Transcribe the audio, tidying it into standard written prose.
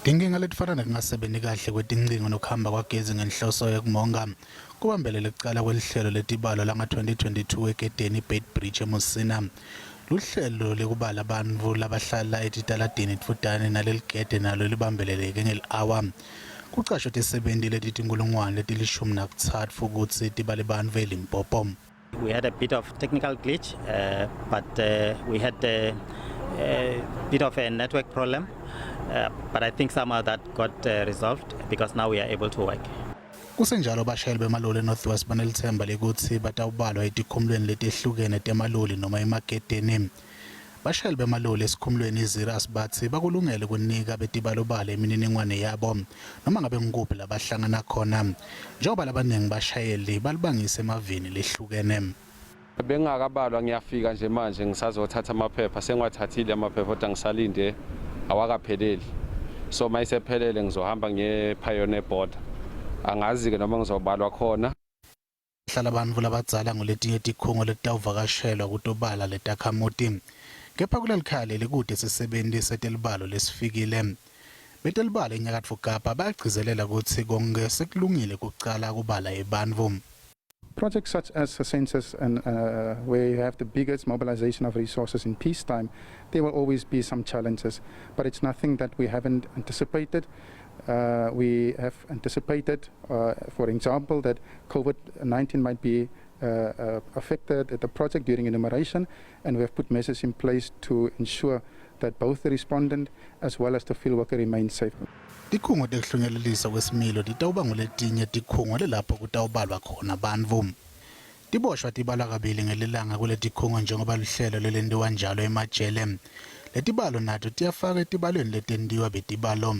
Tinkinga letifana nekungasebenti kahle kwetincingo nokuhamba kwagezi ngenhloso yekumonga kubambelele kucala kwelihlelo letibalo langa-2022 egedeni iBeitbridge eMusina. Luhlelo lekubala bantfu labahlala etitaladini dvutane naleligede nalo libambeleleke ngeli-awa. Kucashwe tisebenti letitinkhulungwane letilishumi nakutsatfu kutsi tibale bantfu eLimpopo. We had a bit of technical glitch, but we had a bit of a network problem. But I think somehow that got resolved because now we are able to work. Kusenjalo, bashayeli bemaloli eNorth West banelitsemba lekutsi batawubalwa etikhumulweni letehlukene temaloli noma emagedeni. Bashayeli bemaloli esikhumulweni iZeerus batsi bakulungele kunika betibalobalo imininingwane yabo noma ngabe ngukuphi labahlangana khona, njengoba labaningi bashayeli balibangise emaveni lehlukene. Bengingakabalwa, ngiyafika nje manje, ngisazothatha amaphepha. Sengiwathathile amaphepha kodwa ngisalinde, awakapheleli. So uma isephelele ngizohamba ngiye Pioneer border. Angazi-ke noma ngizobalwa khona. Hlala bantfu labadzala nguletinye tikhungo letitawuvakashelwa kutobala letakhamuti, kepha kuleli khaya leli kute sisebenti setelibalo lesifikile. Betelibalo eNyakatfo Kapa bayagcizelela kutsi konke sekulungile kucala kubala ebantfu. Projects such as the census and where you have the biggest mobilization of resources in peacetime, there will always be some challenges, but it's nothing that we haven't anticipated. We have anticipated, for example, that COVID-19 might be affected at the project during enumeration, and we have put measures in place to ensure that both the respondent as well as the field worker remain safe. Tikhungo tekuhlunyeleliswa kwesimilo titawuba nguletinye tikhungo lelapho kutawubalwa khona bantfu. Tiboshwa tibalwa kabili ngelilanga kuletikhungo njengoba luhlelo lelentiwa njalo emajele. Letibalo nato tiyafaka etibalweni letentiwa betibalo.